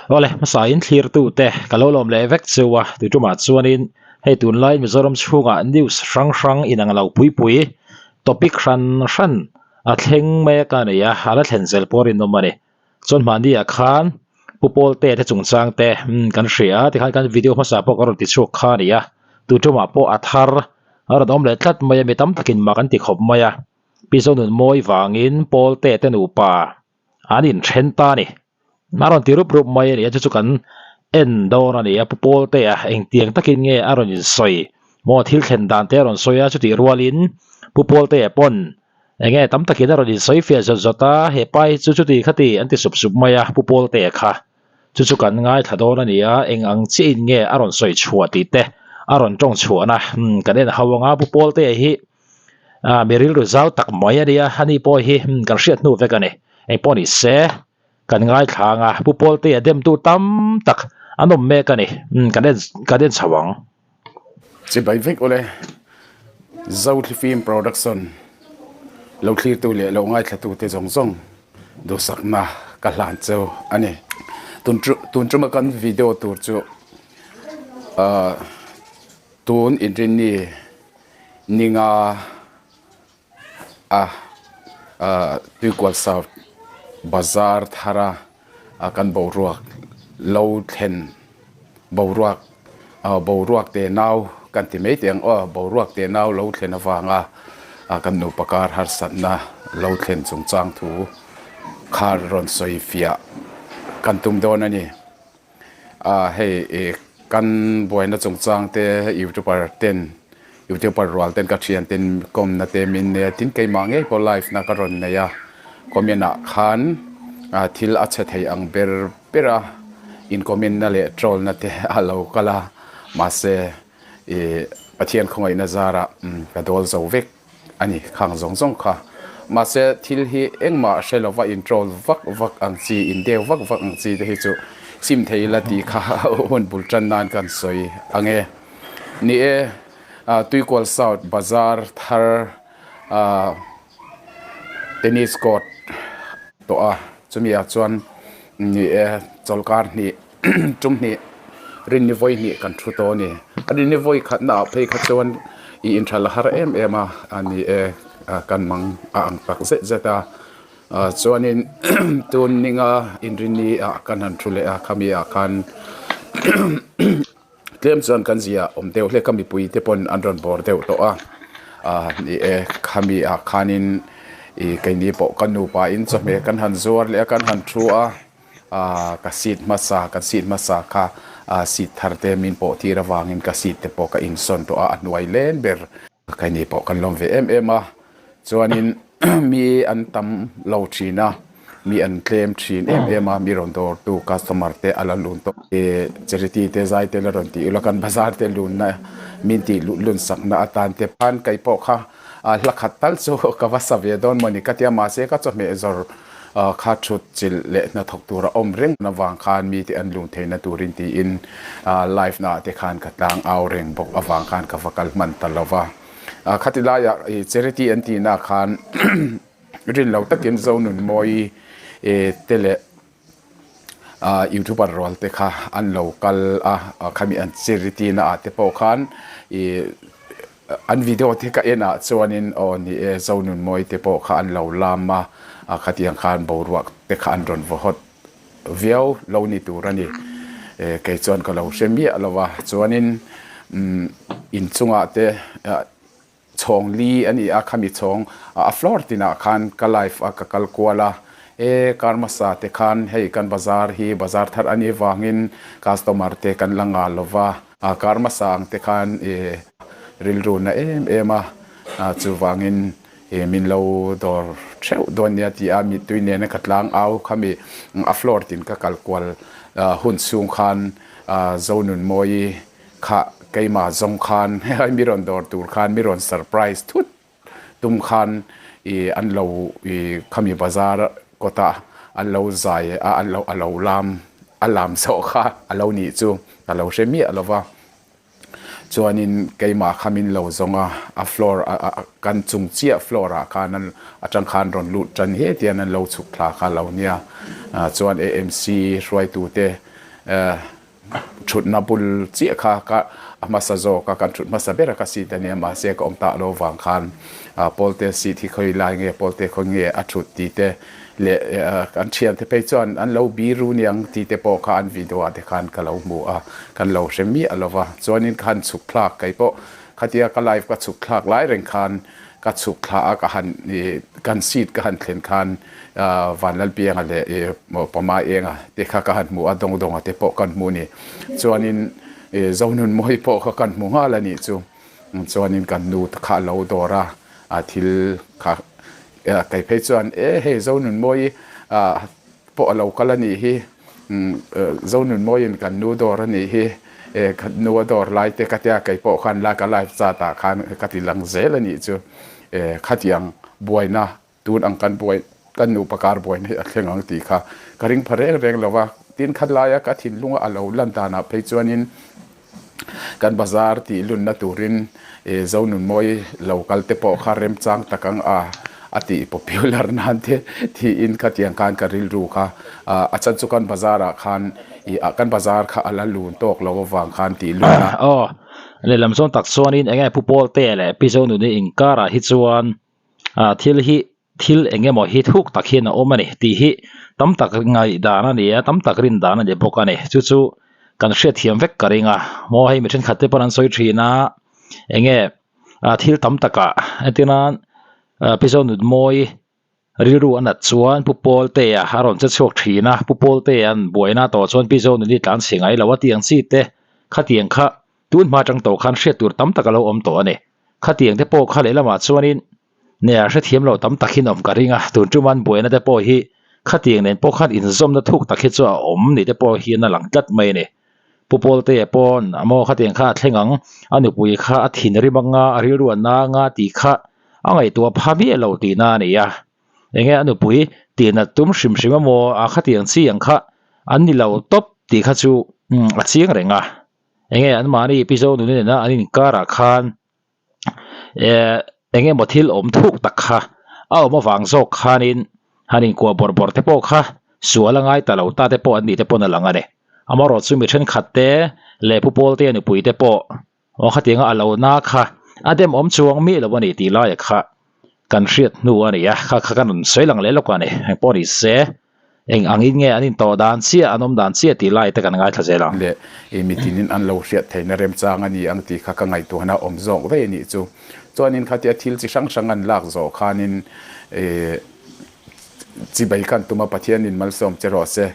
Awle, hmasain thlirtute ka lo lawm leh vek cheu a, tui tumah chuanin hei tunlai Mizoram chhungah news hrang hrang inang lo pui pui topic hran hran a thleng mek a ni a, a la thlen zel pawh rinawm a ni. Chuan mahni ah khan Pu Pawlte te chungchang te kan hria a, tikhan kan video hmasa pawh ka rawn ti chhuak kha a ni a, tui tumah pawh a thar a rawn awm leh tlat mai a, mi tam takin mak an ti khawp mai a, Pi Zonunmawi vangin Pawlte te nupa an inthen ta a ni. A rawn ti rup rup mai a ni a, chu chu kan en dawn a ni a, Pu Pawltea engtiang takin nge a rawn insawi maw thil thlen dan te a rawn sawi a, chutih rualin Pu Pawltea pawn enge tam takin a rawn insawi fiah zawt zawt a, he pa hi chu chuti khati an ti sup sup mai a, Pu Pawltea kha chu chu kan ngaithla dawn a ni a, eng ang chiahin nge a rawn sawi chhuah tih te a rawn tawng chhuahna kan en ho ang a, Pu Pawltea hi mi rilru zau tak mai a nia, ani pawh hi kan hriat hnu vek a ni, engpawh ni se kan ngaithla ang a, Pu Pawltea demtu tam tak an awm mek a ni, kan en kan en chho ang. Chibai vek awle, Zothli Film Production lo thlirtu leh lo ngaithlatute zawng zawng duhsakna ka hlan cheu a ni. Tun tuma kan video tur chu tun inrinni Ninga a Tuikual South bazar thara kan boruak lo thlen boruak boruak te nau kan ti mai teh ang aw boruak te nau lo thlen avanga kan nupa kar harsatna lo thlen chungchang thu kha rawn sawi fiah kan tum dawn a ni. Hei kan buaina chungchang te youtuber ten youtuber rual ten ka thian ten kawmna te min nei a tin keimah ngei pawh live na ka rawn nei a comment ah khan thil a chhe thei ang ber ber a in comment na leh troll na te a lo kal a mahse ih Pathian khawngaihna zarah ka dawl zo vek. A ni, khang zawng zawng kha. Mahse, thil hi engmah hre lova in troll vak vak ang chi, in deu vak vak ang chi te hi chu sim thei ila tih kha hun bul tan nan kan sawi ang e. Ni e, Tuikual South bazar thar tennis court tawh a, chumi ah chuan ni e, chawlhkar hnih tum hnih rinni vawi hnih kan thu tawh a ni. A rinni vawi khatna ah phei kha chuan i intha la har em em a, a ni e kan mang a ang tak zet zet a. Chuanin tun ninga inrinni ah kan han thu leh a, khami ah khan tlem chuan kan zia awm deuh hlek a, mipui te pawn an rawn bawr deuh tawh a. Ni e khami ah khanin ih keini pawh ka nupa in chawhmeh kan han zuar leh a, kan han thu a. Ahh ka seat hmasa kan seat hmasa kha ahh seat thar te min pawh tir avangin ka seat te pawh ka insawn tawh a a hnuai len ber keini pawh kan lawm ve em em a chuanin mi an tam lo thin a mi an tlem thin em em a mi rawn dawr tu customer te a la lun tawh e charity te zai te la rawn tih ula kan bazar te lunna min tih luh lun sakna atan te khan kei pawh kha ahh hla khat tal chu ka va sa ve dawn mawni ka tia mahse ka chawhmeh zawr Kha thut chilh leh hnathawk tur a awm reng avang khan mite an lung theihna turin tiin live naah te khan ka tlang au reng bawk avang khan ka va kal hman ta lo va. Khati laiah charity an tihnaah khan rin lo takin Zonunmawi te leh youtuber rual te kha an lo kal a, khami an charity naah te pawh khan An video te ka en ah chuanin aw ni e Zonunmawi te pawh kha an lo lam a, khatiang khan boruak te kha an rawn vaw hawt viau lo ni tur a ni. Kei chuan ka lo hre miah lo a, chuanin inchungah te chhawng li a ni a, khami chhawng a floor tinah khan ka live a ka kal kual a, e kar hmasa te khan hei kan bazar hi bazar thar a nih vangin customer te kan la nghal lo va, A kar hmasa ang te khan i rilru na em em a, chuvangin i min lo dawr theuh dawn nia ti a, mittui nena ka tlang au khami a floor tin ka kal kual hun chhung khan Zonunmawi kha keimah zawng khan mi rawn dawr tur khan mi rawn surprise thut tum khan i an lo i khami bazar kawtah an lo zai a an lo a lo lam a lam zawh kha a lo nih chu ka lo hre miah lo va chuanin keimah kha min lo zawng a a floor a a kan chung chiah floor ah khan an atang khan rawn lut tan he tian an lo chhuk thla kha a lo nia chuan A M C hruaitute. Thutna bul chiah kha ka a hmasa zawk a, kan thut hmasa ber a ka seat a nia mahse ka awm tak lo vang khan Pawlte seat hi khawi lai nge Pawlte khawi nge a thut tih te leh kan thiante phei chuan an lo biru niang tih te pawh kha an video ah te khan ka lo hmu a, kan lo hre miah lo va. Chuanin ka han chhuk thlak kei pawh khatia ka live ka chhuk thlak lai reng khan ka chhuk thla a ka han ih kan seat ka han thlen khan Vanlalpianga leh ih Pama Enga te kha ka han hmu a Dawng Dawnga te pawh kan hmu a ni. Chuanin ih Zonunmawi pawh kha kan hmu nghal a nih chu. Chuanin kan nu te kha a lo dawr a, a thil kha kei phei chuan e hei Zonunmawi ah pawh a lo kal a nih hi, Zonunmawiin kan nu dawr a nih hi, kan nu a dawr lai te ka tia kei pawh khan la ka live chat ah khan ka ti lang zel a nih chu. Khatiang buaina tun ang kan buai kan nupa kar buaina hi a thleng ang tih kha ka ring pha reng reng lo va, tin khat laia ka thinlunga a lo lan danah phei chuanin Kan bazar tih lunna turin Zonunmawi lo kal te pawh kha remchang tak ang a, a tih popular nan te tiin khatiang khan ka rilru kha a chan chu kan bazar ah khan ih kan bazar kha a la lun tawk lo avang khan tih lunna. Aw, lehlam zawn tak chuanin enge Pu Pawlte leh Pi Zonuni inkarah hi chuan thil hi thil eng emaw hi thuk tak hian a awm a ni tih hi tam tak ngaihdan a ni a, tam tak rin dan a ni bawk a ni. Chu chu kan hriatthiam vek ka ring a, maw hei mi thenkhat te pawn an sawi thin a, eng nge ah thil tam takah entir nan ah pi zawng nutmawi rilru a nat chuan pu Pawltea a rawn che chhuak thin a, pu Pawltea'n buaina tawh chuan pi zawng nuni tlan chhe ngai lo a tih ang chi te khatiang kha tun hma atang tawh khan hriat tur tam tak a lo awm tawh a ni. Khatiang te pawh kha lehlamah chuanin Nia, hrethiam lo tam tak hi nawm ka ring a, tun ṭuman buaina te pawh hi khatiang nen pawh khan inzawmna thuk tak hi chu a awm ni te pawh hian a lang tlat mai a ni. Pu Pawltea pawn a maw khatiang kha a thleng ang, a nupui kha a thinrim anga a rilru a na anga tih kha a ngaihtuah pha miah lo tihna a ni a. Enge a nupui tihnat tum hrim hrim amaw a khatiang chi ang kha an ni lo tawp tih kha chu a chiang reng a. Enge anmahni Pi Zonuni nena an inkarah khan eh eng emaw thil awm thuk tak kha a awm avang zawk khanin han inkuah bawrh bawrh te pawh kha sual a ngai ta lo ta te pawh an nih te pawn a lang a ni. Amaherawh chu mi thenkhat te leh pu pawl te nupui te pawh aw khatianga a lo na kha a dem awm chuang miah lo a ni tih laia kha kan hriat hnu a ni a, kha kha kan rawn sawi lang leh lawk a ni. Engpawh ni se. Eng angin nge an intawh dan chiah, an awm dan chiah tih lai te kan ngaithla zel ang. Leh i mitinin an lo hriat theihna remchang a ni ang tih kha ka ngaihtuahna awm zawk daih a nih chu. Chuanin khatia thil chi hrang hrang an lak zawh khanin i chibai khan tuma Pathianin malsawm che rawh se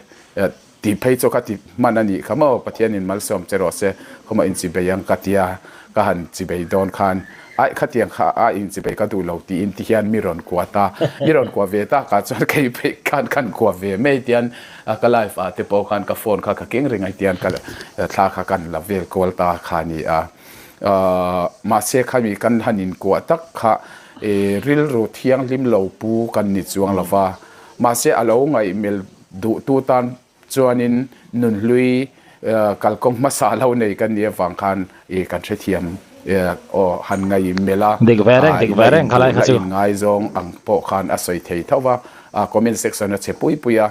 tih phei chu ka ti hman a nih kha maw, Pathianin malsawm che rawh se khawmah inchibei ang ka tia ka han chibei dawn khan Aih khatiang kha a inchibei ka duh lo tiin ti hian mi rawn kuah ta, mi rawn kuah ve tak ah chuan kei phei khan khan kuah ve mai tian ka live ah te pawh khan ka phone kha ka keng reng a tian ka thla kha kan la vel kual ta kha a ni a. Mahse khami kan han inkuah tak kha rilru thianghlim lo pu kan ni chuang lo va, mahse a lo ngaihmel duh tu tan Chuanin nunhlui kalkawng hmasa lo nei kan nih avang khan i kan hrethiam aw han ngaih melh a, Dik ve reng, dik ve reng khalai kha chu. La inngaizawng ang pawh khan a sawi thei tho va, comment section a che pui pui a,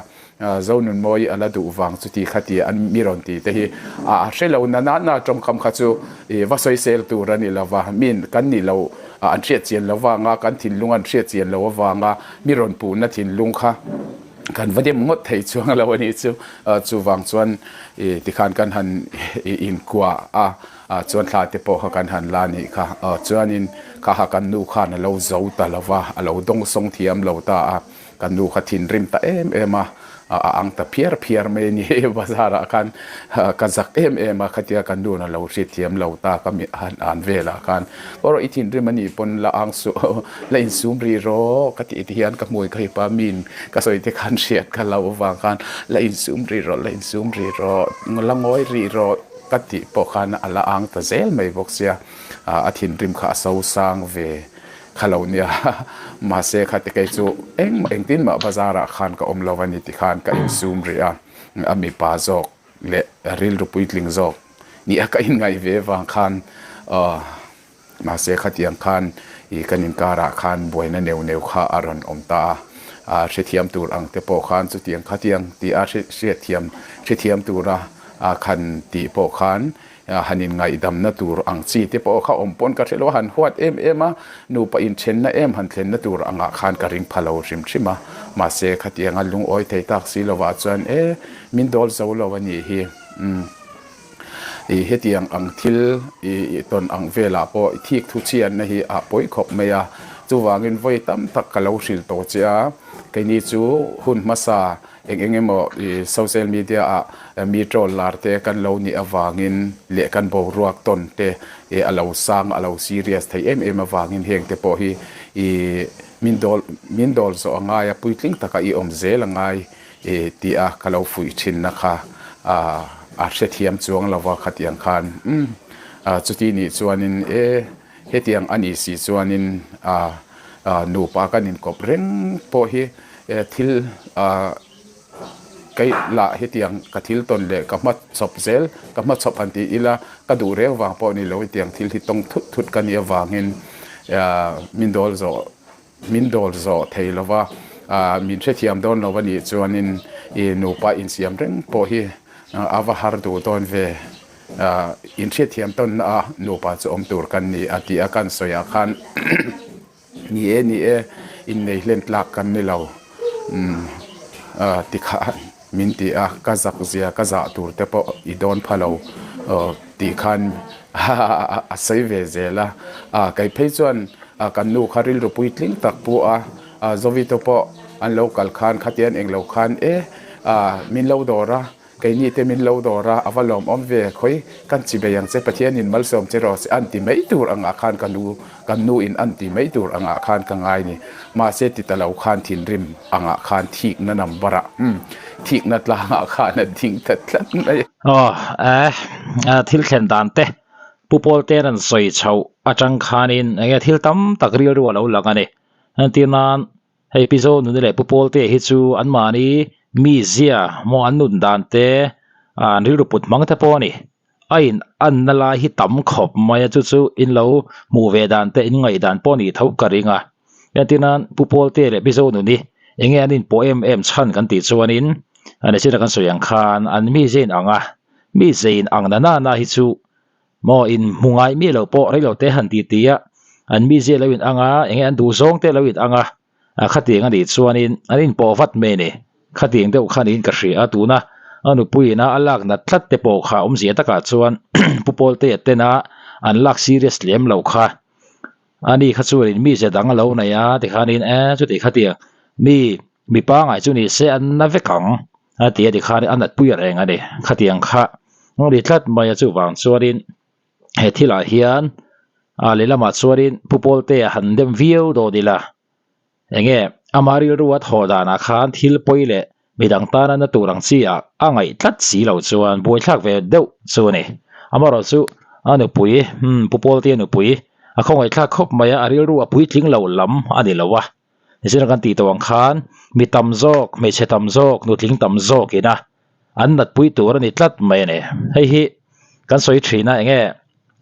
Zonunmawi a la duh vang chuti kha ti an mi rawn ti te hi a hre lo na na na tawngkam kha chu i va sawisel tur a ni lo va, min kan nih lo an hriatchian lo vanga kan thinlung an hriatchian lo avanga mi rawn puhna thinlung kha Kan va dem ngawt thei chuang lo a nih chu. Chuvang chuan tikhan kan han inkuah a, chuan thla te pawh kha kan han la a nih kha. Chuanin kha kha kan nu khan a lo zo ta lo va, a lo dawngsawng thiam lo ta a, kan nu kha thinrim ta em em a, a ang ta phiar phiar mai a ni. Bazar ah khan ka zak em em a, khatia kan nu a lo hriat thiam lo ta ka han an velah khan. Pawh i thinrim a nih pawn la ang suh, la insum rih rawh ka tih te hian ka hmui ka hip a, min ka sawi te khan hriat ka lo avang khan la insum rih rawh, la insum rih rawh, la ngawi rih rawh ka tih pawh khan a la ang ta zel mai bawk sia, a thinrim kha a so sang ve kha lo nia, mahse khati kei chu engmah engtin mah bazar ah khan ka awm lo a ni ti khan ka insum rih a, a mipa zawk leh rilru puitling zawk. Nia ka inngaih ve vang khan aw mahse khatiang khan ih kan inkarah khan buaina neuh neuh kha a rawn awm ta a, a hrethiam tur ang te pawh khan chutiang khatiang tih a hriatthiam hrethiam tura khan tih pawh khan han inngaihdamna tur ang chi te pawh kha awm pawn ka hre lo a, han huat em em a, nupa inthenna em han thlenna tur angah khan ka ring pha lo hrim hrim a, mahse khatianga lungawi thei tak si lovah chuan e min dawl zo lo a nih hi umm i hetiang ang thil i tawn ang velah pawh i thik thu chhiatna hi a pawi khawp mai a, chuvangin vawi tam tak ka lo hrilh tawh che a, keini chu hun hmasa Eng eng emaw i social media ah mi troll lar te kan lo nih avangin leh kan boruak tawn te a lo sang a lo serious thei em em avangin heng te pawh hi i min dawl min dawl zawh a ngai a, puitling taka i awm zel a ngai tih a ka lo fuih thinna kha a hrethiam chuang lova khatiang khan umm chuti nih chuanin e Hetiang a nih si chuanin nupa kan inkawp reng pawh hi thil kei lah hetiang ka thil tawn leh ka hmachhawp zel ka hmachhawp han ti ila ka duh reng vang pawh ni lo hetiang thil hi tawng thut thut ka nih avangin min dawl zawh min dawl zawh thei lova min hrethiam dawn lo a nih chuanin nupa insiam reng pawh hi a va har duh dawn ve. Inhriatthiam tawnna a nupa chu awm tur kan ni a tih a kan sawi ah khan ni e ni e innei hlen tlak kan ni lo ti kha min ti a ka zak zia ka zah tur te pawh i dawn pha lo tih khan a sawi ve zel a kei phei chuan kan nu kha rilru puitling tak pu a Zovito pawh an lo kal khan khatian englo khan e min lo dawr a. Keini te min lo dawr a, a va lawmawm ve, khawi kan chi bei ang che, Pathianin malsawm che rawh se an ti mai tur angah khan ka nu, kan nu in an ti mai tur angah khan ka ngai ni. Mahse ti ta lo khan thinrim angah khan thikna number ah, umm, thikna tlangah khan a ding ta tlat mai. Aw, eh, thil thlen dan te, Pu Pawlte'n an sawi chhoh atang khanin enge thil tam tak rilru a lo lang a ni. Entir nan, Hei Pi Zonuni leh Pu Pawlte hi chu anmahni mizia maw an nun dan te an rilru put hmang te pawh a ni. A in anna lai hi tam khawp mai a chu chu in lo hmuh ve dan te in ngaih dan pawh a nih tho ka ring a. Entir nan Pu Pawlte leh Pi Zonuni enge an inpawh em em chhan kan tih chuanin a ni chin a kan sawi ang khan an mizia in ang a, mizia in ang na nana hi chu Maw in hmu ngai miah loh pawh rei lo te han ti ti a, an mizia lo in ang a, enge an duh zawng te lo in ang a, khatiang a nih chuanin an inpawh vat mai a ni. Khatiang deuh kha niin ka hria a, tuna a nupui ina a lak nat tlat te pawh kha awmzia takah chuan Pu Pawltea tena an lak serious lem loh kha ani kha chuanin mizia dang a lo nei a tikhanin e chuti khatiang mi mipa ngai chu ni se an na vek ang. A ti a tikhan a natpui reng a ni. Khatiang kha a ni tlat mai a chuvang chuanin he thilah hian a lehlamah chuanin Pu Pawltea han dem viau dawn ila enge ama rilru a thawh danah khan thil pawi leh midang tana na tur ang chi ah a ngaih tlat si lo chuan buaithlak ve deuh chu a ni. Amaherawh chu a nupui umm Pu Pawltea nupui a khawngaihthlak khawp mai a a rilru a puitling lo lam a ni lo a. Zir kan tih tawh ang khan mi tam zawk, hmeichhe tam zawk, nutling tam zawk ina an natpui tur a ni tlat mai a ni. Hei hi kan sawi thin a enge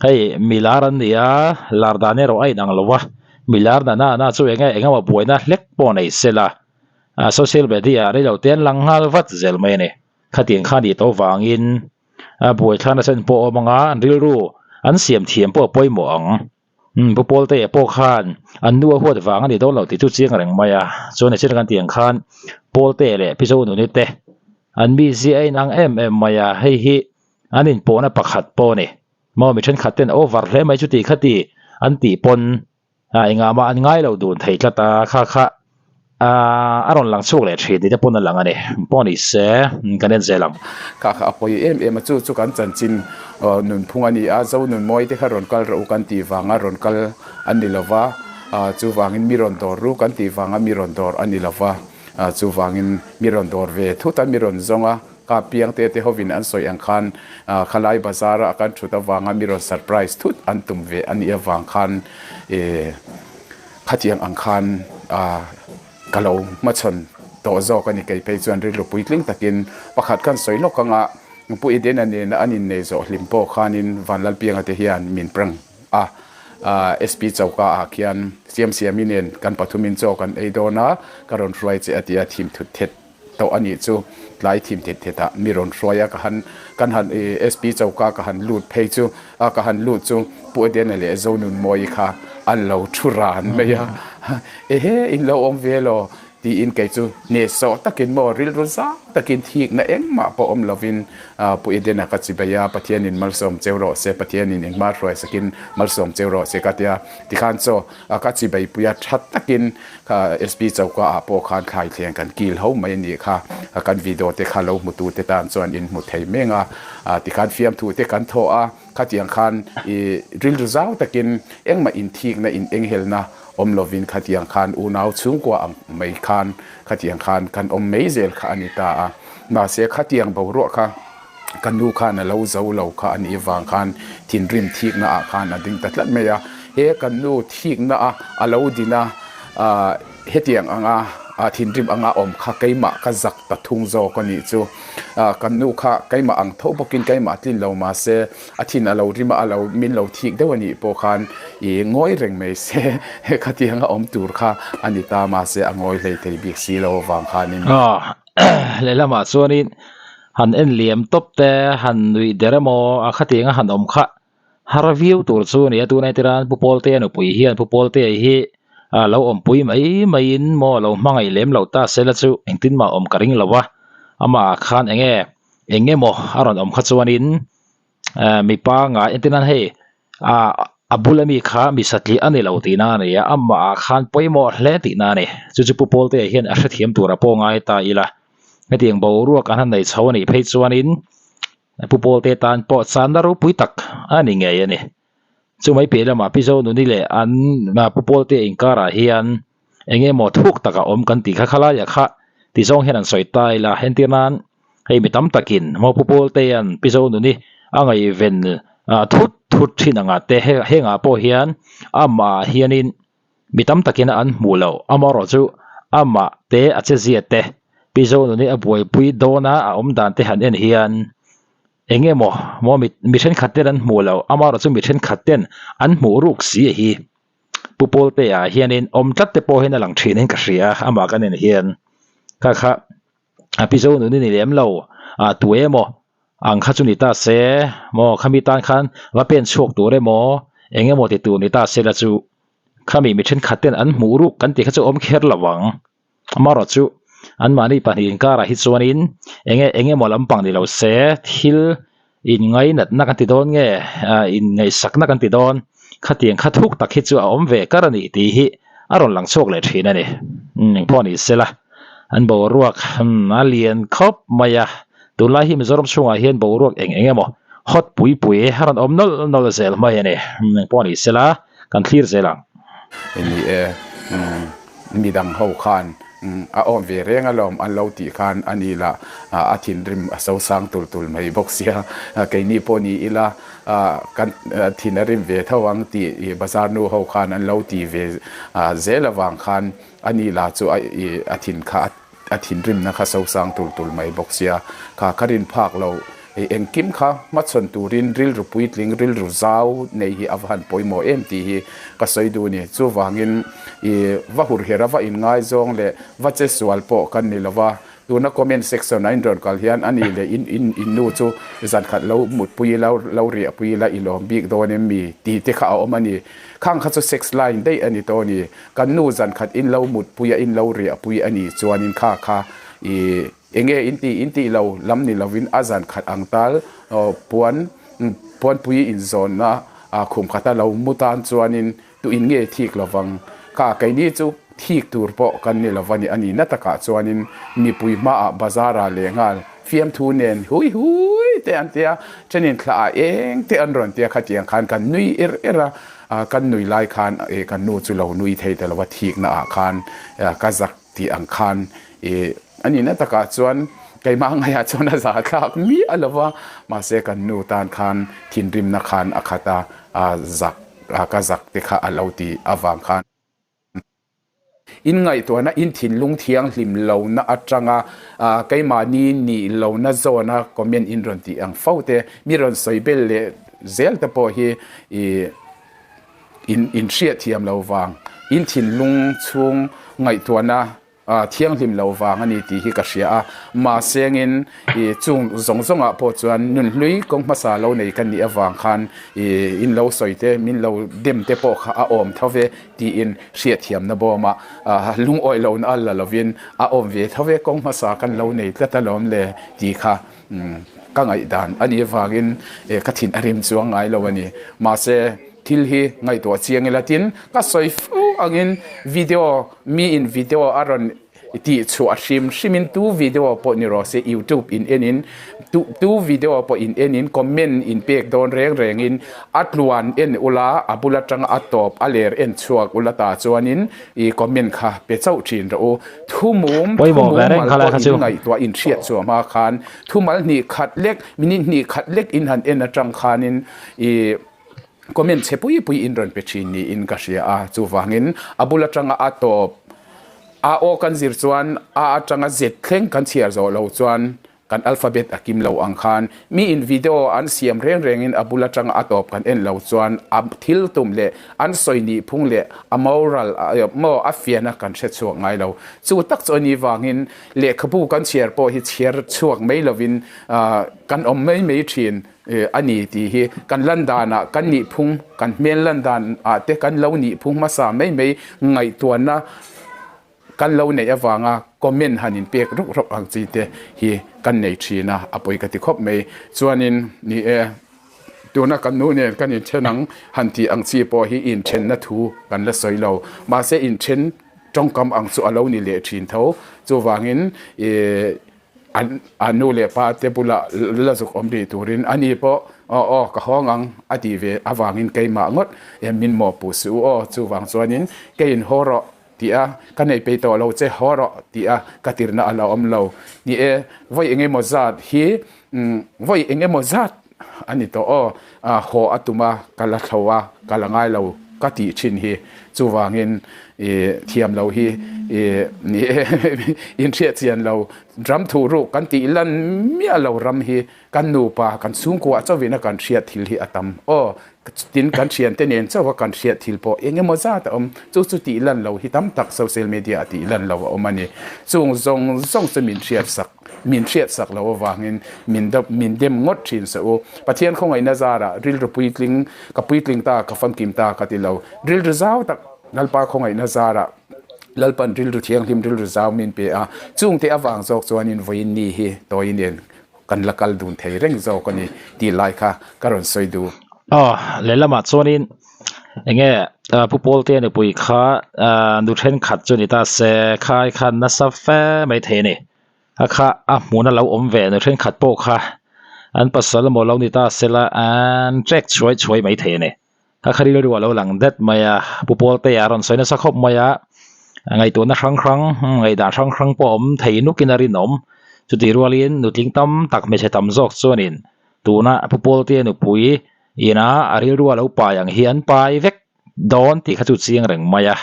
hei mi lar an ni a, lar dan erawh a inang lo a, mi lar na na na chu enge engemaw buaina hlek pawh nei sela social media ah reilo te an lang nghal vat zel mai a ni. Khatiang kha nih tawh vangin a buaithlakna chen pawh a awm ang a, an rilru an siam thiam pawh a pawimawh ang. Umm Pu Pawltea pawh khan an nu a huat vang a ni dawn lo tih chu chiang reng mai a, chuan nichin kan tih ang khan Pawltea leh Pi Zonuni te an mizia a inang em em mai a, hei hi an inpawhna pakhat pawh a ni. Maw mi thenkhat ten over hle mai chuti khati an tih pawn engah mah an ngai lo dun thei tlat a, kha kha Aaa a rawn lang chhuak leh thin tih te pawn a lang a ni. Pawh ni se kan en zel ang. Kha kha a pawi em em a, chu chu kan chanchin nunphung a ni a, Zo nunmawi te kha rawn kal rawh u kan tih vanga rawn kal a ni lo va, chuvangin mi rawn dawr ru kan tih vanga mi rawn dawr a ni lo va, chuvangin mi rawn dawr ve thut a, mi rawn zawng a, ka piang te te hovin an sawi ang khan khalai bazar a kan thut avanga mi rawn surprise thut an tum ve a nih avang khan Khatiang ang khan ka lo hmachhawn tawh zawk a ni. Kei phei chuan rilru puitling takin pakhat khan sawi lawk anga Pu Edena nena an innei zawh hlim pawh khanin Vanlalpianga te hian min prank a, SP choka ah khian Siamsiami nen kan pathumin chaw kan ei dawn a, ka rawn hruai che a ti a, thim thut thet tawh a nih chu. tlai thim thet thet ah mi rawn hruai a ka han kan han SP choka ka han lut phei chu a ka han lut chu Pu Edena leh Zonunmawii kha an lo thu ran mai a ehe in lo awm ve law tiin kei chu hnehsawh takin maw rilru zau takin thikna engmah pawh awm lovin Pu Edena ka chi bei a Pathianin malsawm cheu rawh se Pathianin engmah hruai sakin malsawm cheu rawh se ka tia tikhan chaw A ka chibeipui a tha takin kha SP choka ah pawh khan thlai thleng kan kil ho mai a nih kha. Kan video te kha lo hmu tu te tan chuan in hmu thei meng a. Tikhan fiamthu te kan thawh a, khatiang khan i rilru zau takin engmah inthikna in enghelna awm lovin khatiang khan unau chhungkua ang mai khan khatiang khan kan awm mai zel kha a ni ta a. Mahse khatiang boruak kha. Ka nu khan a lo zo lo kha a nih vang khan thinrim thikna ah khan a ding ta tlat mai a. He kan nu thikna a a lo din a, ah hetiang anga ah thinrim anga awm kha keimah ka zak ta thung zawk a nih chu. Ah kan nu kha keimah ang tho bawkin keimah tlin lo mah se a thin a lo rim a, a lo min lo thik deuh a nih pawh khan ih ngawi reng mai se khatiang a awm tur kha a ni ta mahse a ngawi hlei thei bik si lo avang khanin. Lehlamah chuanin han en liam tawp te han nuih der emaw a khatianga han awm kha har viau tur chu a ni a tuna hetiran Pu Pawltea nupui hian Pu Pawltea hi a lo awmpui mai maiin maw a lo hmangaih lem lo ta sela chu engtin mah awm ka ring lo a amah khan enge eng emaw a rawn awm kha chuanin mipa ngai entirnan hei Ah a bula mi kha mi satliah a ni lo tihna a ni a, amah ah khan pawimawh hle tihna a ni. Chu chu Pu Pawltea hian a hrethiam tura pawh ngai ta ila. Hetiang boruak an han nei chho a nih phei chuanin Pu Pawltea tan pawh channa ropui tak a ni ngei a ni. Chu mai piah lamah Pi Zonuni leh an Pu Pawltea inkarah hian eng emaw thuk tak a awm kan tih kha khalaiah kha ti zawng hian an sawi ta ila. Entir nan Hei mi tam takin Mopu Pawltea'n Pi Zonuni a ngaihven thut thut thin angah te hengah pawh hian amah hianin mi tam takin an hmuh loh. Amaherawh chu amah te a che zia te Pi Zonuni a buaipui dawna a awm dan te han en hian eng emaw maw mi thenkhat ten an hmuh loh amaherawh chu mi thenkhat ten an hmuh ruk si a hi. Pu Pawltea hianin awm tlat te pawh hian a lang thin in ka hria amah kan en hian kha kha. A pi zo nun i ni lem lo a tu emaw ang kha chu ni ta se maw khami tan khan va pen chhuak tur emaw eng emaw ti tur ni ta se la chu khami mi thenkhat ten an hmuh ruk kan tih kha chu awm kher lo ang amaherawh chu anmahni pahnih inkarah hi chuanin enge eng emaw lampang ni lo se thil inngainatna kan ti dawn nge inngaihsakna kan ti dawn khatiang kha thuk tak hi chu a awm ve kar a ni tih hi a rawn lang chhuak leh thin a ni. Engpawh ni sela an boruak a lian khawp mai a, tunlai hi Mizoram chhungah hian boruak eng eng emaw hot pui pui a rawn awm nawlh nawlh zel mai a ni. Engpawh ni sela kan thlir zel ang. Ni e, midang ho khan a awm ve reng alawm an lo tih khan a ni lah a thinrim a so sang tul tul mai bawk sia, keini pawh ni ila kan thin a rim ve tho ang tih bazar nu ho khan an lo ti ve zel avang khan a ni lah chu a thin kha a thinrimna kha so sang tul tul mai bawk sia, kha ka rin phak lo hei engkim kha hmachhawn turin rilru puitling rilru zau nei hi a va han pawimawh em tih hi ka sawi duh a ni. Chuvangin ih va hurher a va inngaizawng leh va che sual pawh kan ni lo va, tuna comment section a inrawn kal hian a nih leh in in in nu chu zankhat lo mutpui ila lo riahpui ila i lawm bik dawn em mi tih te kha a awm a ni. Khang kha chu sex line daih a ni tawh a ni. Kan nu zan khat in lo mutpui a in lo riahpui a nih chuanin kha kha i enge in tih in tih lo lam ni lovin a zan khat ang tal puan puanpui in zawnna khum khata lo mu tan chuanin tu in nge thik lovang kha keini chu thik tur pawh kan ni lova ni a ni na takah chuanin mipui hmaah bazar ah lehnghal fiamthu nen hui hui te an tia thenin thla ah eng te an rawn tia khatiang khan kan nui er er a. Kan nui lai khan e kan nu chu lo nui thei ta lo a thikna ah khan ka zak tih ang khan e a nihna takah chuan keimah ngaiah chuan a za thlak miah lo va mahse kan nu tan khan thinrimna khan a khat a zak ka zak te kha a lo ti avang khan. In ngaihtuahna in thinlung thianghlim lohna atanga keimahni nih lohna zawna comment in rawn tih ang fo te, mi rawn sawi bel leh zel te pawh hi in in hriatthiam lo vang. In thinlung chhung ngaihtuahna. Thianghlim lo vang a ni tih hi ka hria a, mahsengin ih chung zawng zawngah pawh chuan nunhlui kawng hmasa lo nei ka nih avang khan ih in lo sawi te min lo dem te pawh kha a awm tho ve tiin hriatthiamna bawmah lungawi lohna a la lovin a awm ve tho ve kawng hmasa kan lo nei tlat alawm le tih kha ka ngaihdan a nih avangin ka thin a rim chuang ngai lo a ni. Mahse thil hi ngaihtuah chiang ila tin ka sawi fo angin video Mi in video a rawn tih chhuah hrim hrim in tu video pawh ni rawh se youtube in en in tu tu video pawh in en in comment in pek dawn reng reng in a tluan en ula a bul atanga a tawp a ler en chhuak ula tah chuan in ih comment kha pe chauh thin rawh u thu mum thu Pawimawh mum ve reng mal kha lai pawh kha in chu. ngaihtuah in hriat chhuah hma khan thumal hnih khat lek minute hnih khat lek in han en atang khan in ih Comment chhe pui pui in rawn pe thin niin ka hria a, chuvangin a bul atanga a tawp a aw kan zir chuan a atanga zet thleng kan chhiar zawh lo chuan kan alphabet a kim lo ang khan mi in video an siam reng rengin a bul atanga a tawp kan en lo chuan a thil tum leh an sawi nih phung leh a moral maw a fiahna kan hre chhuak ngai lo. Chu tak chu a nih vangin lehkhabu kan chhiar pawh hi chhiar chhuak mai lovin kan awm mai mai thin. A ni tih hi kan lan danah kan nihphung, kan hmel lan danah te kan lo nihphung hmasa mai mai ngaihtuahna kan lo neih avanga comment han inpek ruk ruk ang chi te hi kan nei thin a, a pawi ka ti khawp mai. Chuanin ni e, tuna kan nu nen kan inthen ang han tih ang chi pawh hi inthenna thu kan la sawi lo. Mahse inthen tawngkam ang chu a lo ni leh thin tho. Chuvangin ih. An a nu leh pa te bulah la zuk awm rih turin a ni pawh aw aw ka hawng ang a tih ve avangin keimah ngawt em min mawhpuh suh u aw chuvang chuanin keiin haw rawh tih a ka nei peih tawh lo che haw rawh tih a ka tirna a la awm lo ni e vawi eng emaw zat hi vawi eng emaw zat a ni tawh aw haw a tum a ka la thlo a ka la ngai lo ka tih thin hi chuvangin ih thiam lo hi ih ni e inhriat chian lo ram thu ruk kan tih lan miah lo ram hi kan nupa kan chhungkua chauhin a kan hriat thil hi a tam aw tin kan thiante nen chauha kan hriat thil pawh eng emaw zat a awm chu chu tih lan lo hi tam tak social media ah tih lan lo a awm a ni chung zawng zawng chu min hriat sak Min hriatsak loh avangin min dap min dem ngawt thin se u. Pathian khawngaihna zarah rilru puitling ka puitling ta ka famkim ta ka ti lo. Rilru zau tak Lalpa khawngaihna zarah Lalpan rilru thianghlim rilru zau min pe a. Chungte avang zawk chuanin vawiin ni hi tawi nen kan la kal dun thei reng zawk a ni tih lai kha ka rawn sawi duh. Aw, lehlamah chuanin enge Pu Pawltea nupui kha nu thenkhat chu ni ta se khai khan nasa fe mai thei a ni. A kha a hmun a lo awm ve nu thenkhat pawh kha an pasal emaw lo ni ta sela an trek chhuai chhuai mai thei a ni. A kha rilru a lo lang det mai a, Pu Pawltea a rawn sawi nasa khawp mai a, ngaihtuahna hrang hrang, ngaihdan hrang hrang pawh a awm thei nukin a rinawm. Chutih rualin nutling tam tak hmeichhe tam zawk chuanin tuna Pu Pawltea nupui ina a rilru a lo pai ang hi an pai vek dawn tih kha chu chiang reng mai a.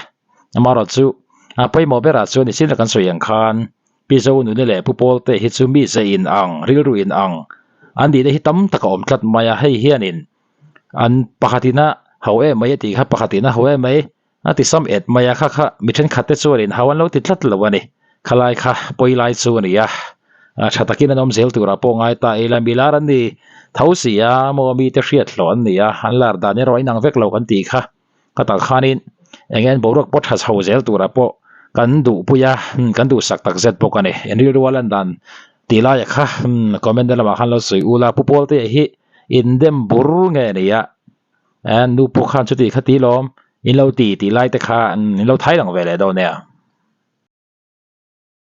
Amaherawh chu a pawimawh berah chuan i chin kan sawi ang khan Pi Zonuni leh Pu Pawlte hi chu mi ze in ang, rilru in ang an nihna hi tam tak a awm tlat mai a, hei hianin an pakhatin a ho em mai a tih kha pakhatin a ho em mai a ti sam et mai a, kha kha mi thenkhat te chuanin hau an lo ti tlat lo a ni, khalai kha pawi lai chu a ni a, tha takin an awm zel turah pawh ngai ta ila mi lar an ni tho si a, maw mite hriat hlawh an ni a, an lar dan erawh a inang vek lo kan tih kha. Ka tak khanin eng nge boruak pawh tha chho zel turah pawh kan duhpui a, kan duhsak tak zet bawk a ni. En rilru a lan dan tih laiah kha comment na lamah khan lo sawi ula, Pu Pawltea hi indem bur nge ni a, nu pawh khan chuti kha ti lawm in lo ti tih lai te kha in lo thai lang ve leh dawn nia.